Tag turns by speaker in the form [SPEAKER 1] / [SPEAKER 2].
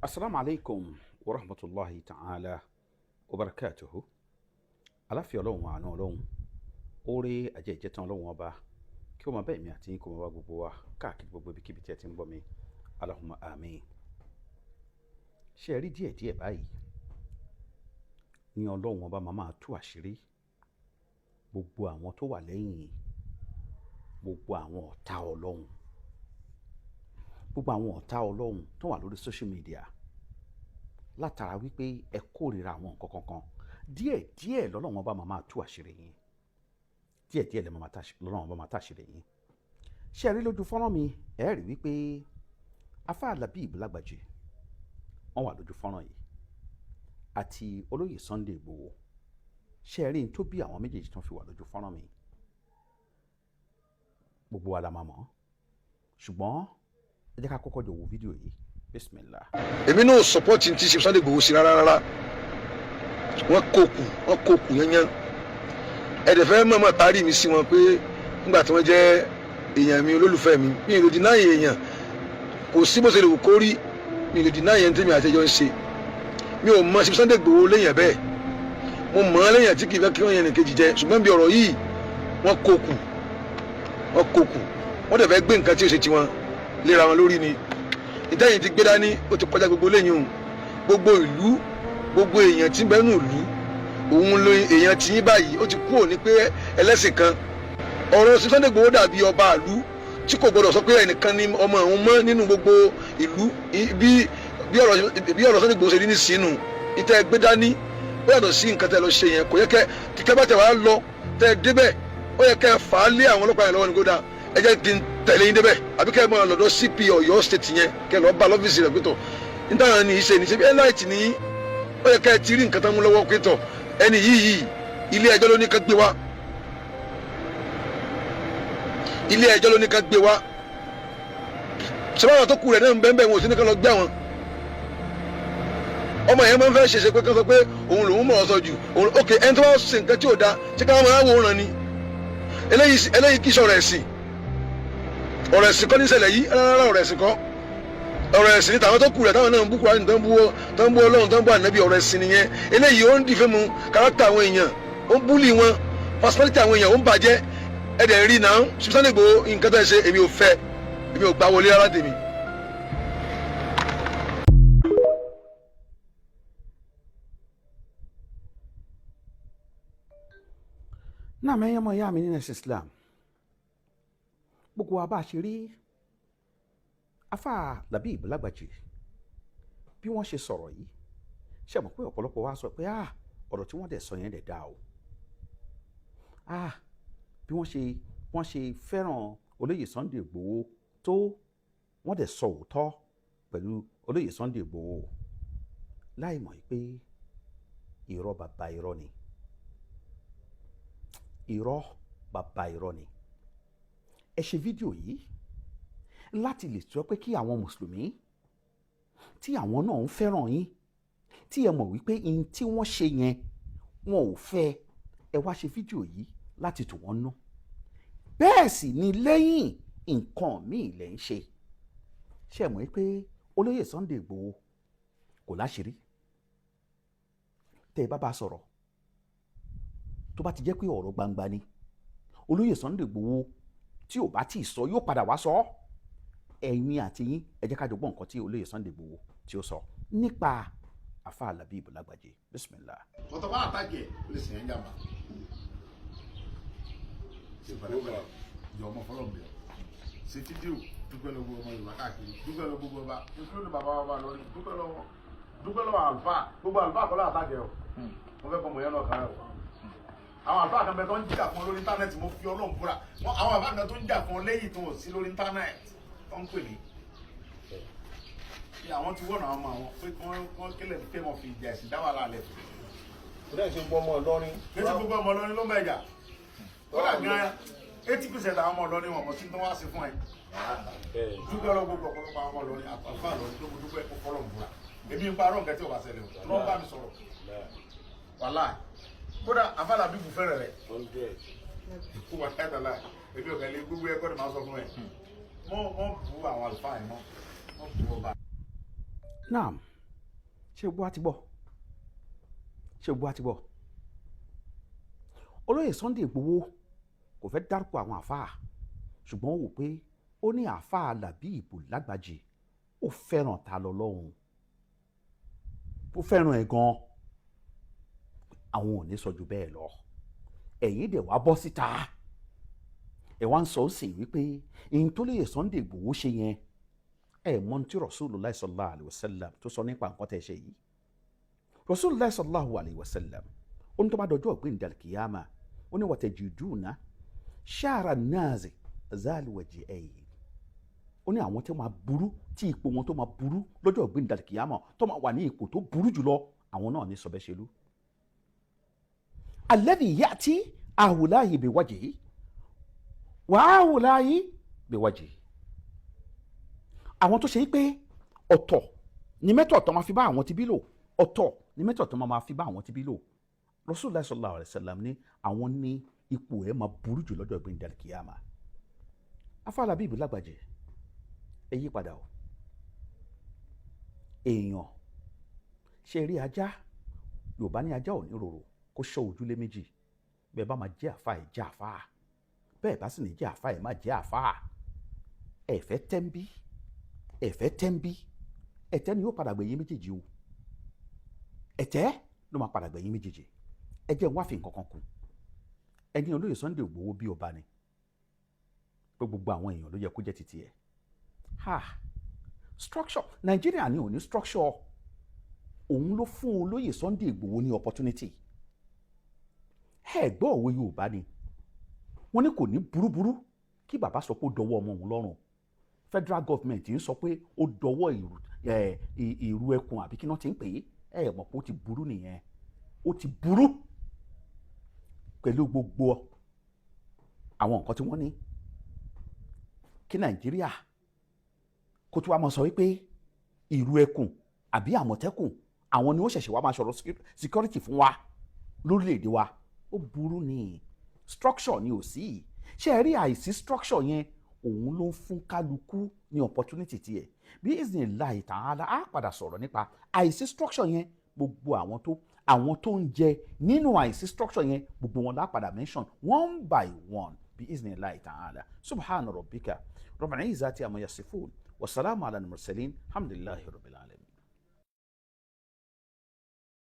[SPEAKER 1] Asalaamu aleykum wa rahmatulahi ta'ala wa barakatuhu. Aláfíà Ọlọ́run, àánú Ọlọ́run, oore àjẹjẹtàn Ọlọ́run ọba kí ó máa bá èmi àti yín, kó máa bá gbogbo wa káàkiri gbogbo ibikíbi tí ẹ ti ń gbọ́ mi. Allahumma àmín. Ṣé ẹ rí díẹ̀díẹ̀ báyìí ní Ọlọ́run ọba máa tú àṣírí gbogbo àwọn tó wà lẹ́yìn gbogbo àwọn ọ̀tá Ọlọ́run, gbogbo àwọn ọ̀tá Ọlọ́run tó wà lórí social media, látara wípé ẹ kórìíra àwọn nǹkan kankan. Díẹ̀ díẹ̀ lọ́lọ́run ọba máa tú àṣírí yín, díẹ̀ díẹ̀ lọ́lọ́run ọba máa tú àṣírí yín. Ṣé ẹ rí lójú fọ́nrán mi, ẹ rí wípé Afá Labib Lágbàjì wọ́n wà lójú fọ́nrán yìí àti olóyè Sunday Igboho. Ṣé ẹ rí n tó bí àwọn méjèèjì tó fi wà lójú fọ́nrán mi? Gbogbo wa la máa mọ̀, ṣùgbọ́n ẹ jẹ́ ká kọ́kọ́ jọ wo fídíò yìí. Bismillah.
[SPEAKER 2] Èmi náà support ti ṣe Sunday Igboho sí rárá rárá. Wọ́n kó kù, wọ́n kó kù yányán. Ẹ̀dẹ̀ fẹ́ mọ̀ọ́mọ̀ tarí mi sí wọn pé nígbà tí wọ́n jẹ́ èèyàn mi, olólùfẹ́ mi, mi ò lè deny èèyàn. Kò sí bó ṣe lè wù kó rí, mi ò lè deny èèyàn tèmi àtẹjọ́ ń ṣe. Mi ò mọ ṣe Sunday Igboho léèyàn bẹ́ẹ̀. Mo mọ̀ ọ́n léèyàn tí kì í fẹ́ kí wọ́n yẹn nìkejì jẹ, ṣùgbọ́n bí ọ̀rọ̀ yìí, wọ́n kó kù, wọ́n kó kù. Wọ́n dẹ̀ fẹ́ gbé nǹkan tí ó ṣe tiwọn léra wọn lórí ni. Ìtẹ́yìn ti gbé dání, ó ti kọjá gbogbo lẹ́yìn o. Gbogbo ìlú, gbogbo èèyàn tí ń bẹ nínú ìlú, òun ló èèyàn tí yín báyìí. Ó ti kú òní pé ẹlẹ́sìn kan. Ọ̀rọ̀ Sunday Igboho dàbí ọba ìlú tí kò gbọdọ̀ sọ pé ẹnìkan ní ọmọ òun mọ́ nínú gbogbo ìlú. Bí ọ̀rọ̀ Sunday Igboho ṣe rí ní sínú ìtẹ́ gbé dání, ó yàtọ̀ sí nǹkan tẹ́ lọ ṣe yẹn. Kò yẹ kẹ́ kíkẹ́ bá tẹ̀ wá lọ tẹ́ débẹ̀, ó yẹ kẹ́ fà á lé àwọn ọlọ́pàá yẹn lọ́wọ́ ní kódà ẹ jẹ́ kí n tẹ̀lé yín débẹ̀, àbí kẹ́ ẹ máa lọ́dọ̀ CP Ọ̀yọ́ State yẹn, kẹ́ ẹ lọ́ọ́ bá lọ́fíìsì rẹ̀ pẹ́tọ̀ nítawọn ní í ṣe ní ṣe bí ẹ láìtì ní. Ó yẹ kẹ́ ẹ ti rí nǹkan tán mú lọ́wọ́ pẹ́tọ̀ ẹni yìí, ilé ẹjọ́ ló ní ká gbé wá, ilé ẹjọ́ ló ní ká gbé wá. Sọ́wọ́n tó kù rẹ̀ náà ń bẹ́ẹ̀ bẹ́ẹ̀, wọn ò sí ní ká lọ gbé àwọn ọmọ yẹn. Máa ń fẹ́ ṣèṣe pé ká sọ pé òun lòún mọ̀ ọ́ sọ jù òun. Ok, ẹni tó bá ṣe nǹkan tí ò da, ṣé ká máa wòran ni? Eléyìí kì í ṣọ̀rọ̀ ẹ̀sìn. Ọ̀rọ̀ ẹ̀sìn kọ́ ní ṣẹlẹ̀ yìí rárá. Ọ̀rọ̀ ẹ̀sìn kọ́. Ọ̀rọ̀ ẹ̀sìn ní tàwọn tó kù rẹ̀, táwọn náà ń bú Kùránì, tó ń bú Ọlọ́run, tó ń bú Ànábì. Ọ̀rọ̀ ẹ̀sìn nìyẹn. Eléyìí, ó ń defame character àwọn èèyàn, ó ń bully wọn, personality àwọn èèyàn ó ń bàjẹ́. Ẹ̀dẹ̀ rí náà, Sunday Igboho, nǹkan tó ń ṣe, èmi ò fẹ́, èmi ò gbà wọlé rárá tèmi.
[SPEAKER 1] Náà mẹ́yìn ọmọ ìyá mi nínú ẹ̀sìn Islam, gbogbo wa bá a ṣe rí Afa Labib Lágbàjì bí wọ́n ṣe sọ̀rọ̀ yìí, ṣe mọ̀ pé ọ̀pọ̀lọpọ̀ wa sọ pé, ah, ọ̀rọ̀ tí wọ́n dẹ̀ sọ yẹn dẹ̀ dáa o. Ah, bí wọ́n ṣe fẹ́ràn olóyè Sunday Igboho tó, wọ́n dẹ̀ sọ òótọ́ pẹ̀lú olóyè Sunday Igboho, láì mọ̀ pé irọ́ bàbá irọ́ ni, irọ́ bàbá irọ́ ni. Ẹ ṣe fídíò yìí láti lè sọ pé kí àwọn mùsùlùmí tí àwọn náà ń fẹ́ràn yín, tí ẹ mọ̀ wípé ihun tí wọ́n ṣe yẹn wọn ò fẹ́, ẹ wá ṣe fídíò yìí láti tù wọ́n nú. Bẹ́ẹ̀ sì ni lẹ́yìn nǹkan míì lẹ́ ń ṣe. Ṣe mọ̀ pé olóyè Sunday Igboho kò láṣìírí? Tẹ́ ẹ bá bá sọ̀rọ̀, tó bá ti jẹ́ pé ọ̀rọ̀ gbangba ni, olóyè Sunday Igboho tí ò bá tí ì sọ, yóò padà wá sọ ọ́. Ẹ̀yin àti yín, ẹ jẹ́ ká jọ gbọ́ nǹkan tí olóyè Sunday Igboho tí ó sọ nípa Afa Labib Lágbàjì. Bismillah.
[SPEAKER 3] Kọ́tọ́ bá àtàkì ẹ̀, ó lè sìn ẹ́ jàmbá. Ṣe pẹ̀lẹ́pẹ̀lẹ́, jọ ọmọ fọlọ́ọ̀bẹ, ṣe fídíò, dúpẹ́ lọ́wọ́ ọmọ Yorùbá káàkiri, dúpẹ́ lọ́wọ́ gbogbo ọba, including bàbá wa lórí, dúpẹ́ lọ́wọ́, dúpẹ́ lọ́wọ́ àlùfáà. Gbogbo àlùfáà kọ́ ló àtàkì ẹ̀ o. Mo fẹ́ kọ́ mọ̀ yẹn náà kan rẹ̀ o. Àwọn àlùfáà kan bẹ tó ń jà fún ọ lórí íńtánẹ́ẹ̀tì. Mo fi Ọlọ́run búra wọn, àwọn àlùfáà kan tó ń jà fún ọ lẹ́yìn tó sí lórí íńtánẹ́ẹ̀tì tó ń pè ní bí àwọn ti wọ́n àwọn ọmọ àwọn pé kí wọ́n kílẹ̀ fẹ́ wọn fi ìjà ẹ̀sìn dá wàhálà lẹ̀.
[SPEAKER 4] Kò dẹ́ ṣe gbọ́ ọmọ Ìlọrin.
[SPEAKER 3] Kí ṣe gbogbo ọmọ Ìlọrin ló ń bá ìjà. Kódà gan, 80% àwọn ọmọ Ìlọrin wọn mọ̀ sí tó wá sí fún ẹ. Dúpẹ́ lọ gbogbo ọ̀pọ̀lọpọ̀ àwọn ọmọ Ìlọrin, àlùfáà Ìlọrin tó mo dúpẹ́ kó fọlọ́ búra. Èmi ń parọ́ nǹkan tí ò bá ṣẹlẹ̀ o tó ń bá mi sọ̀rọ̀ wàláì. Kódà afálà bíbù fẹ́rẹ̀ rẹ̀ wà láìpẹ́lá. Èmi ò kẹ́lẹ́ gbogbo ẹ̀kọ́ ni màá sọ fún ẹ. Mọ́ bu àwọn àlùfáà yẹn, mọ́ bu ọba.
[SPEAKER 1] Naam. Ṣé gbogbo wa ti gbọ́? Ṣé gbogbo wa ti gbọ́? Olóyè Sunday Igboho kò fẹ́ dárúkọ àwọn àfáà, ṣùgbọ́n ó wò pé ó ní àáfàá Làbíìbù Lágbàjì, ó fẹ́ràn Ta lọ́lọ́hun, ó fẹ́ràn ẹ̀ gan. Àwọn ò ní sọ ju bẹ́ẹ̀ lọ. Ẹ̀yin dẹ̀ wá bọ́ síta, ẹ̀ wá ń sọ ó sì wípé ìyẹn tó lè Sunday Igboho ṣe yẹn, ẹ̀ mọ̀ tí Rasulullah sallallahu alayhi wa sallam tó sọ nípa nǹkan tẹ́ ṣe yìí. Rasulullah sallallahu alayhi wa sallam, ó ní tó bá dọjọ́ ọ̀gbìn dàlkìyàmà, ó ní watajiduna shara nazi zaliwaji ẹ̀yìn, ó ní àwọn tó máa burú, tí ipò wọn tó máa burú lọ́jọ́ ọ̀gbìn dàlkìyàmà, tó máa wà ní ipò tó burú jùlọ, àwọn náà ní sọ̀bẹ́sẹ̀lú. Alladhi ya'ti ahulahi biwajhi wa ahulahi biwajhi. Àwọn tó ṣe é pé ọ̀tọ̀ ní method tó máa fi bá àwọn tí bí lò, ọ̀tọ̀ ní method tó máa fi bá àwọn tí bí lò. Rasulullah sallallahu alayhi wa sallam ní àwọn ní ipò ẹ̀ máa burú jù lọ́jọ́ ìgbìndà kìyàmà. Afáàlà bíbí lágbàjẹ́, ẹ yí padà o. Èèyàn ṣe rí ajá, Yorùbá ní ajá ò ní rorò kó ṣọ́ ojúlé méjì. Bẹ́ẹ̀ bá máa jẹ́ àfa, ẹ̀ jẹ́ àfa. Bẹ́ẹ̀ bá sì ní jẹ́ àfa, ẹ̀ má jẹ́ àfa. Ẹ fẹ́ tẹ́ńbí, ẹ fẹ́ tẹ́ńbí, ẹ̀tẹ́ ni yóò padà gbẹ̀yìn méjèèjì o. Ẹ̀tẹ́ ló máa padà gbẹ̀yìn méjèèjì. Ẹ jẹ́ n wá fi nǹkan kan kù. Ẹni olóyè Sunday Igboho bí ọba ni pé gbogbo àwọn èèyàn ló yẹ kó jẹ́ titi ẹ̀. Ha, structure Nàìjíríà ni ò ní structure. Òun ló fún olóyè Sunday Igboho ní opportunity. Ẹ gbọ́ òwe Yorùbá ni, wọ́n ní kò ní burúburú kí bàbá sọ pé ó dọwọ́ ọmọ òun lọ́rùn. Federal government ń sọ pé ó dọwọ́ ìrù ẹkùn, àbí kí wọ́n ti ń pè é? Ẹ mọ̀ pé ó ti burú nìyẹn. Ó ti burú pẹ̀lú gbogbo àwọn nǹkan tí wọ́n ní kí Nàìjíríà kó tó wá máa sọ wípé ìrù ẹkùn àbí Àmọ̀tẹ́kùn, àwọn ni ó ṣẹ̀ṣẹ̀ wá máa sọ̀rọ̀ security fún wa lórílẹ̀‐èdè wa. Ó burú ni. Structure ni ò sí. Ṣé ẹ rí àìsí structure yẹn, òun ló ń fún kálukú ní opportunity tiẹ̀. Bí iznillahi ta'ala, á padà sọ̀rọ̀ nípa àìsí structure yẹn. Gbogbo àwọn tó ń jẹ nínú àìsí structure yẹn, gbogbo wọn lá padà mention one by one, bí iznillahi ta'ala. Subhana rabbika rabbil izzati amma yasifun, wasalaamu ala al-mursalin, alhamdulillahi rabbil alamin.